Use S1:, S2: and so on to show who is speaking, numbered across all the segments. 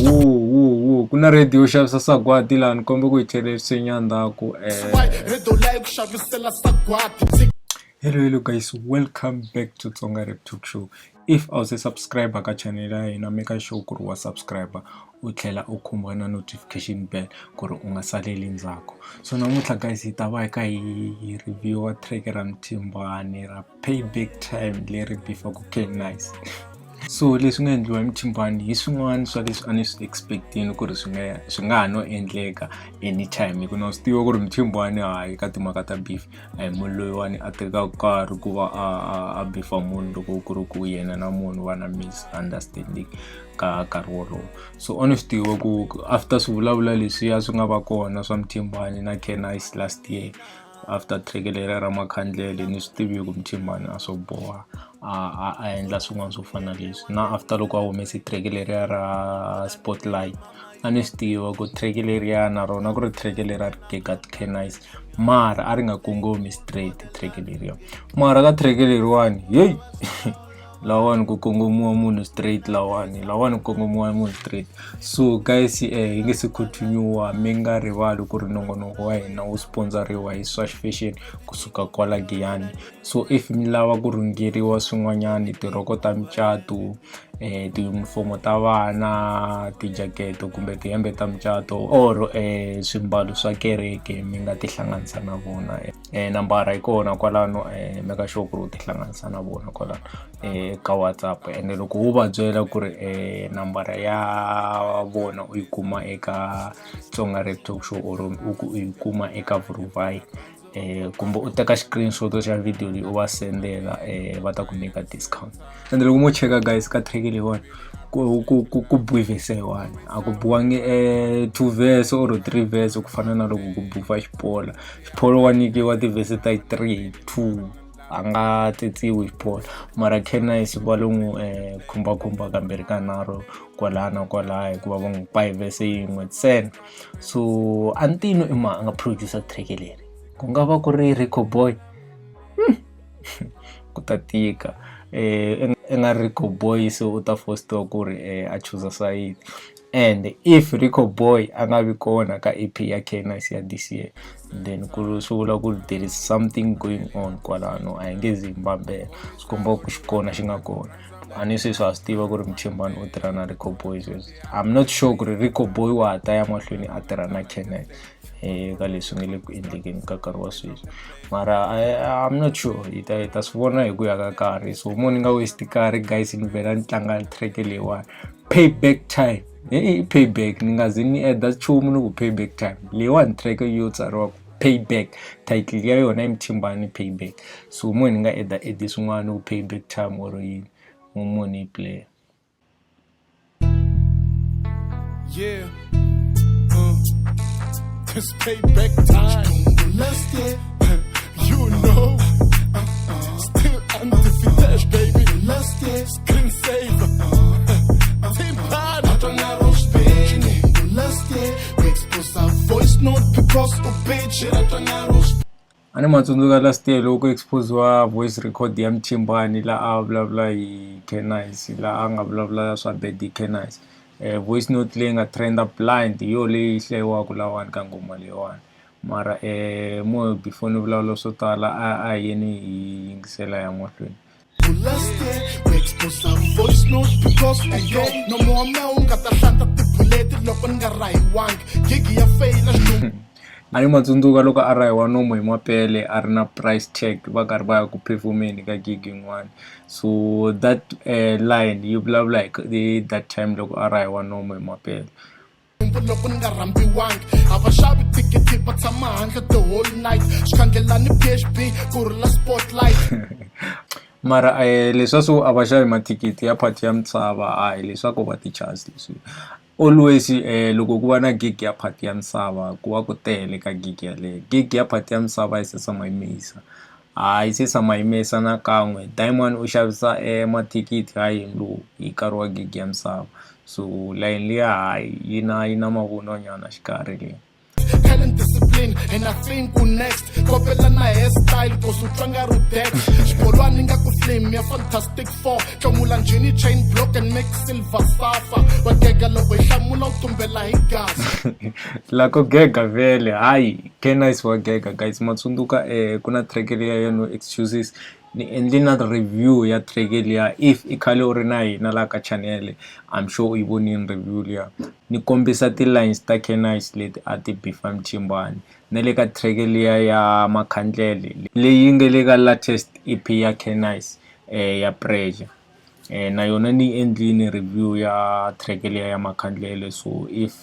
S1: Wu wu ku na radio yo xavisa sagwadi laha ni kombe ku yi tlherisenya ndzhaku.
S2: Radio leyi ku xavisela sagwadi.
S1: Hello hello guys, welcome back to Tsonga Rap Talk Show. If a wu se subscribe ka channel ya hina, make sure ku ri wa subscribe, u tlhela u khumba na notification bell ku ri u nga saleli ndzhaku. So namuntlha guys, hi ta va hi kha hi review track ra Mthimbani ra Payback Time leri bifaku K-Nice. So leswi nga endliwa hi Mthimbani hi swin'wana swa leswi a ni swi expect-ini ku ri swi nga ha no endleka anytime, hi ku na swi tiva ku ri Mthimbani, hayi, ka timhaka ta beef a hi munhu loyiwani a tekaka nkarhi ku va a bifa munhu loko ku ri ku yena na munhu va na misunderstanding ka nkarhi wolowo. So a ni swi tiva ku after swivulavula leswiya swi nga va kona swa Mthimbani na K-Nice last year, after track leriya ra Makhandlele, ni swi tivi ku Mthimbani a swo boha a endla swin'wana swo fana na leswi. Na after loko a humese track leriya ra Spotlight, a ni swi tiva ku track leriya na rona ku ri track leri a ri gega K-Nice, mara a ri nga kongomi straight track leriya. Mara ka track leriwani, heyi, lawani ku kongomiwa munhu straight, lawani ku kongomiwa munhu straight. So guys, hi nge se continue, mi nga rivali ku ri nongonoko wa hina wu sponsoriwa hi Swash Fashion kusuka kwala Giyani. So if mi lava ku rhungeriwa swin'wanyani, tirhoko ta micato, tiyunifomo ta vana, tijakete kumbe tihembe ta micato or swimbalo swa kereke, mi nga tihlanganisa na vona. Nambara yi kona kwalano, make sure ku ri u tihlanganisa na vona kwalano ka WhatsApp. Ende loko wo va byela ku ri nambara ya vona u yi kuma eka Tsonga Rap Talk Show or u ku u yi kuma eka Vuruvhayi, kumbe u teka screenshot xa video leyi u va sendela, va ta ku nyika discount. Ende loko mo cheka guys, ka track leyiwani ku biwe verse yi-one, a ku biwangi two verse or three verse ku fana na loko ku biwa xipola. Xipholo wa nyikiwa ti-verse ta three, two, a nga tsetsiwi xipholo. Mara K-Nice va lo n'wi khumbakhumba kambirhi ka nharhu kwalaya na kwalaya, hikuva va n'wi ba hi verse yin'we ntsena. So a ni tivi no i mani a nga producer track leri, ku nga va ku ri Rico Boy? Ku ta tika. I nga Rico Boy, se u ta force-iwa ku ri a chuza sayiti. And if Rico Boy a nga vi kona ka EP ya K-Nice ya this year, then ku swi vula ku there is something going on kwalano, a hi nge zi hi mbambela, swi komba ku xi kona xi nga kona. A ni sweswi ha swi tiva ku ri Mthimbani u tirha na Rico Boy sweswi. I'm not sure ku ri Rico Boy wa ha ta ya mahlweni a tirha na K-Nice eka leswi nga le ku endlekeni ka nkarhi wa sweswi, mara I'm not sure, hi ta swi vona hi ku ya ka nkarhi. So mo ni nga waste nkarhi guys, ni vhela ni tlanga track leyiwani, Payback Time. I payback, ni nga zi ni add nchumu, ni ku Payback Time. Leyiwani track yo tsariwa Payback, title ya yona i Mthimbani Payback. So mo ni nga add swin'wana ku Payback Time or yini, mo ni yi play.
S2: Yeah. It's payback time. Last year, you know. Still undefeated, baby. Last year, screen saver. Team Party. Last year, we expose our voice note because of bitch.
S1: A ni ma tsundzuka last year loko ku expose-iwa voice record ya Mthimbani la a vulavula hi K-Nice, la a nga vulavula swa bad hi K-Nice. Voice note leyi nga trend-a blind hi yo leyi hlayiwaka lawani ka nghoma leyiwani. Mara mo before ni vulavula swo tala, a hi yeni hi yingisela ya mahlweni.
S2: Last year, we expose our voice note because of yo. No more me u nga ta hlanta tibuleti loko ni nga rahiwangi. Gigi ya feyila.
S1: A ni ma tsundzuka loko a rahiwa nomu hi mapele a ri na Price Tag, va karhi va ya ku perform-eni ka gig yin'wana. So that line yi vulavula hi that time loko a rahiwa nomu hi mapele.
S2: Loko ni nga rhambiwangi, a va xavi thikithi, va tshama handle the whole night. Xikhandlelani PHB ku rhula spotlight.
S1: Mara leswa swo a va xavi mathikithi ya Party ya Misava, a hi leswaku va ti-chance leswi. Always loko ku va na gig ya Party ya Misava, ku va ku tele ka gig yaleyo. Gig ya Party ya Misava yi se tshama yi misa, hayi se tshama yi misa na kan'we. Diamond u xavisa mathikithi ha yini lowu hi nkarhi wa gig ya Misava? So layeni liya, hayi, yi na mavunwa nyana xikarhi leyi.
S2: Talent, discipline and I think ku next kopela na hairstyle cause u twa nga ri dead. Xibolwani nga ku flame ya Fantastic Four, tlomula njhini chain block and make silver suffer. Va gega loko hi hlamula.
S1: La ko gega vhele hayi K-Nice wa gega guys ma tsundzuka ku na track liya ya No Excuses ni endli na review ya track liya if i khale u ri na hina laha ka channel I'm sure u yi vonile review liya ni kombisa ti-lines ta K-Nice leti a ti bifa Mthimbani na le ka track liya ya Makhandlele leyi nga le ka latest EP ya K-Nice ya Pressure na yona ni yi endlile review ya track liya ya Makhandlele so if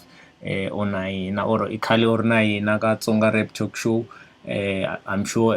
S1: u na hina or i khale u ri na hina ka Tsonga Rap Talk Show I'm sure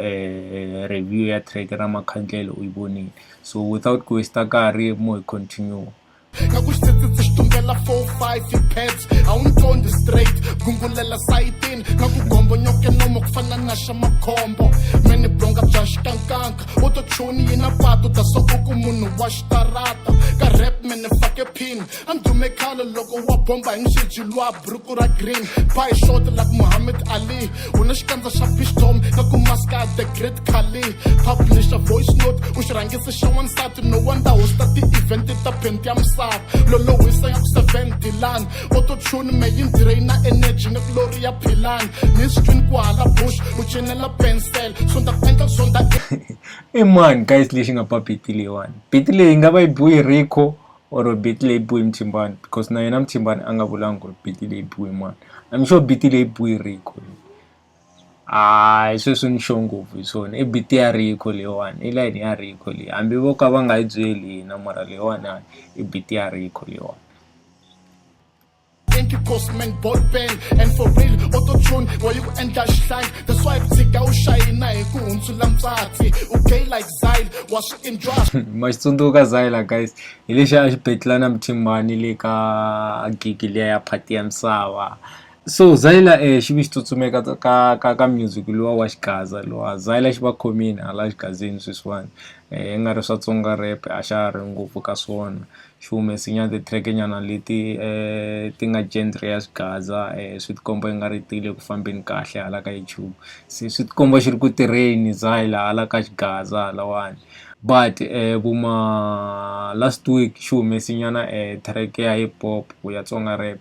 S1: review ya track ra Makhandlele u yi vonile so without ku waste nkarhi mo hi continue.
S2: Nga ku xitsetsetse xi tumbela 4 5 hi pads a wu ni qondi straight gungulela sayitini nga ku gombo nyoke nomo ku fana na xa makhombo mene blonga bya xikankanka u to chuni yi na patu ta so u ku munhu wa xitarata ka rap mene fake pin a ni dume khale loko wa bomba hi nxiji lwa buruku ra green buy short like Muhammad Ali u na xikandza xa pistom nga ku maska the great Khali publisher voice note u xi rhangise xa wansati no wonder hosta ti-event ta penti ya misava lolohisa ya ku 7 dilan auto tune me yi drain na energy nga ku lori ya philani ni swi twini ku hala bush u cinela pencil sonda ku endla sonda.
S1: I mani guys lexi nga ba beat leyiwani beat leyi yi nga va yi biwe hi Rico or beat leyi biwe hi Mthimbani because na yena Mthimbani a nga vulanga ku ri beat leyi biwe hi mani I'm sure beat leyi biwe hi Rico hayi sweswi ni sure ngopfu hi swona i beat ya Rico leyiwani i line ya Rico leyi hambi vo ka va nga yi byeli hina mara leyiwani i beat ya Rico leyiwani.
S2: Thank you Cosman ball pen and for real auto tune wa yi ku endla xihlangi that's why ku tshika u xayina hi ku hundzula ntswatsi u gay like Zyle wa swi enjoy.
S1: Ma xi tsundzuka Zyla guys hi lexi a xi betla na Mthimbani le ka gigi liya ya Party ya Misava so Zyla xi vi xi tsutsumeka ka music luwa wa xigaza luwa Zyla xi va khomini hala xigazini sweswiwani i nga ri swa Tsonga rap a xa ha ri ngopfu ka swona xi humese nyana ti-track nyana leti ti nga genre ya xigaza swi tikomba i nga ri ti le ku fambeni kahle hala ka YouTube se swi tikomba xi ri ku tirheni Zyla hala ka xigaza halawani but vo ma last week xi humese nyana track ya hip hop ya Tsonga rap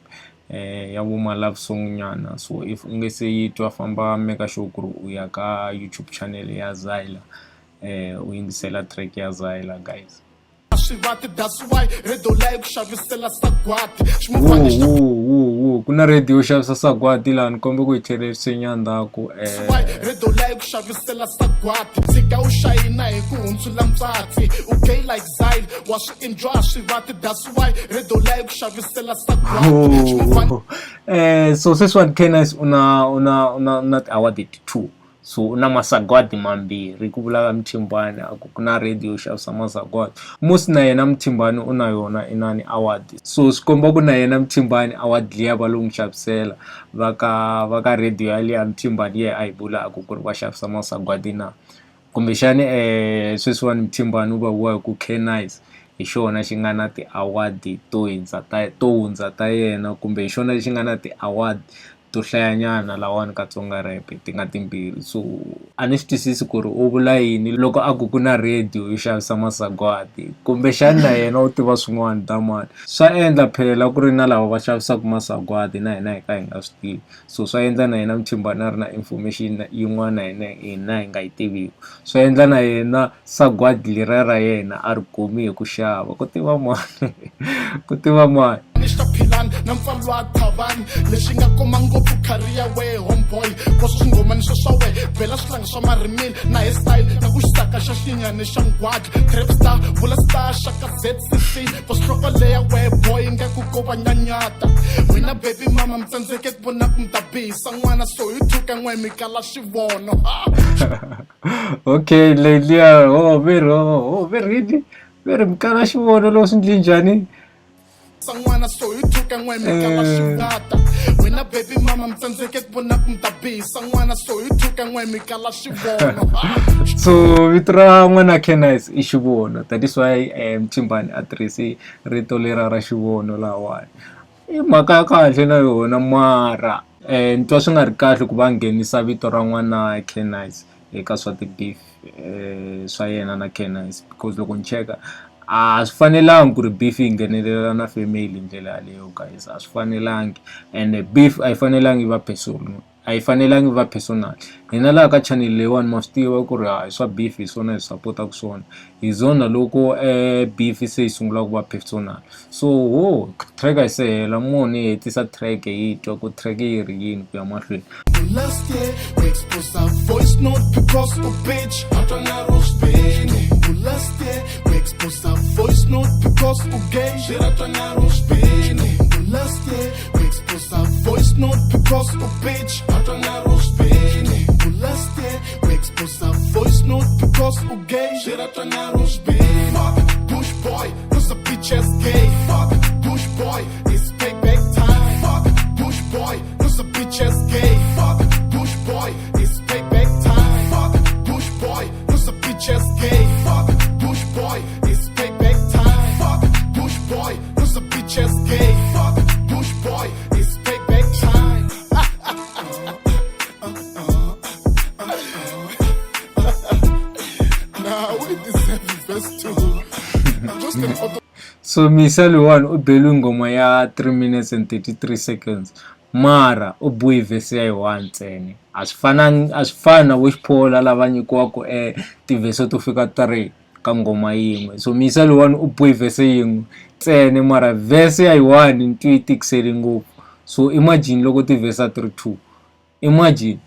S1: ya vo ma love song nyana so if u nge se yi twa famba make sure ku ri u ya ka YouTube channel ya Zyla u yingisela track ya Zyla guys.
S2: Swivati that's why radio leyi ku xavisela sagwati ximufani xa
S1: Wu ku na radio yo xavisa sagwati laha ni kombe ku hi tlherisenya ndzhaku.
S2: Why radio leyi ku xavisela sagwati tshika u xayina hi ku hundzula ntswatsi u gay like Zyle wa swi enjoy swivati that's why radio leyi ku xavisela sagwati ximufani.
S1: So sweswiwani K-Nice u na u na u na u na ti-award 2 so u na masagwadi mambirhi ku vula ka Mthimbani a ku ku na radio yo xavisa masagwadi musi na yena Mthimbani u na yona inani award so swi komba ku na yena Mthimbani award liya va lo n'wi xavisela va ka radio yaliya Mthimbani yehe a yi vula a ku ku ri va xavisa masagwadi na kumbexani sweswiwani Mthimbani u va hi ku K-Nice hi xona xi nga na ti-award to hundza ta to hundza ta yena kumbe hi xona lexi nga na ti-award to hlayanyana lahawani ka Tsonga rap ti nga timbirhi so a ni swi twisisi ku ri u vula yini loko a ku ku na radio yo xavisa masagwadi kumbexani na yena u tiva swin'wana damani swa endla phela ku ri na lava va xavisaka masagwadi na hina hi ka hi nga swi tivi so swa endla na yena Mthimbani a ri na information yin'wana na hina hi nga yi tiviku swa endla na yena sagwadi leriya ra yena a ri kumi hi ku xava ku tiva mani ku tiva mani.
S2: Xa philani na mpfalo wa thavani lexi nga koma ngopfu career we homeboy kosa swinghomani swa swa we bela swihlanga swa marimini na hairstyle na ku xisaka xa xinyani xa nghwadla trap star vula star xa ka ZCC va swihloko leya we boy nga ku ko va nyanyata n'wina baby mama mi tsandzeke ku vona ku mi ta bihisa n'wana so hi thuka n'we mi kala xivono.
S1: Okay leyi liya ho ve ri ho ve ri yini ve ri mi kala xivono loko swi ndle njhani.
S2: N'wana so hi thuka n'we mi kala xivata n'wina baby mama mi tsandzeke ku vona ku mi ta bihisa n'wana so hi thuka n'we mi kala xivono.
S1: So vito ra n'wana K-Nice i xivono that is why Mthimbani a tirhise rito lera ra xivono lahawani i mhaka ya kahle na yona mara ni twa swi nga ri kahle ku va nghenisa vito ra n'wana K-Nice eka swa ti-beef swa yena na K-Nice because loko ni cheka. A swi fanelangi ku ri beef yi nghenelela na family hi ndlela yaleyo guys, a swi fanelangi ende beef a yi fanelangi yi va personal, a yi fanelangi yi va personal. Hina laha ka channel leyiwani ma swi tiva ku ri hayi swa beef hi swona hi support-aka swona, hi zona loko beef se yi sungula ku va personal. So ho track a yi se hela mo ni hetisa track hi twa ku track yi ri yini ku ya mahlweni.
S2: Last year, we expose our voice note because of bitch. Last year, we expose our voice note because of gay. Last year, we expose our voice note because of bitch. Last year, we expose our voice note because of gay. Fuck, bush boy, this a bitch ass gay. Fuck, bush boy, it's payback time. Fuck, bush boy, this a bitch ass gay. Fuck, bush boy, it's payback time. Fuck, bush boy, this a bitch ass gay. Fuck, bush boy, it's payback time. Fuck, bush boy, this a bitch ass gay. Fuck, bush boy, it's payback time. Nah, we deserve verse 2. I'm just an auto.
S1: So Misa loyiwani u beliwe nghoma ya 3 minutes and 33 seconds, mara u biwe verse ya yi one ntsena. A swi fanangi, a swi fani na vo Xiphola lava nyikiwaka tivhese to fika 3 ka nghoma yin'we. So Misa loyiwani u biwe verse yin'we ntsena, mara verse ya yi one ni twe yi tikisele ngopfu. So imagine loko tivhese a ti ri 2, imagine.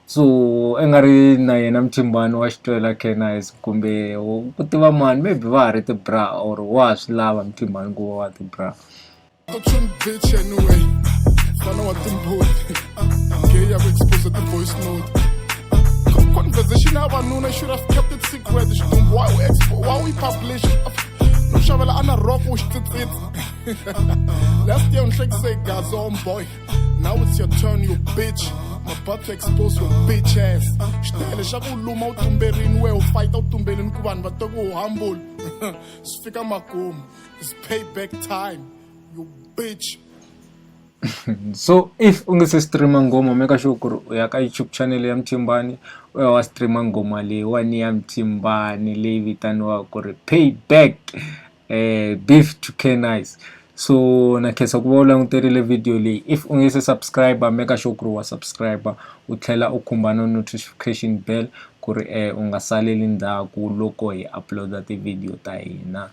S1: So i nga ri na yena Mthimbani wa xi twela Ken-Ice kumbe ku tiva mani, maybe va ha ri ti-bra or wa ha swi lava Mthimbani ku va wa ti-bra.
S2: Auto-tune bitch anyway. Fana wa timbuti. Gay ya ku expose the voice note. Conversation ya vanuna should have kept it secret. Xidumbu why we expo, why we publish? No xavela ana rock u xitsitsitsi. Last year unhlekise gazi on boy. Now it's your turn, you bitch. I'm about to expose your bitch ass. Xitele xa ku luma u tumberini we u fight u tumbelini ku vanhu va twa ku u humble. Swi fika makumu. It's payback time, you bitch.
S1: So if u nge se streama nghoma, make sure ku ri u ya ka YouTube channel ya Mthimbani u ya wa streama nghoma leyiwani ya Mthimbani leyi vitaniwaka ku ri Payback, beef to Ken-Ice. So na khensa ku va u languterile video leyi. If u nge se subscribe, make sure ku ri wa subscribe u tlhela u khumba na notification bell ku ri u nga saleli ndzhaku loko hi upload-a ti-video ta hina.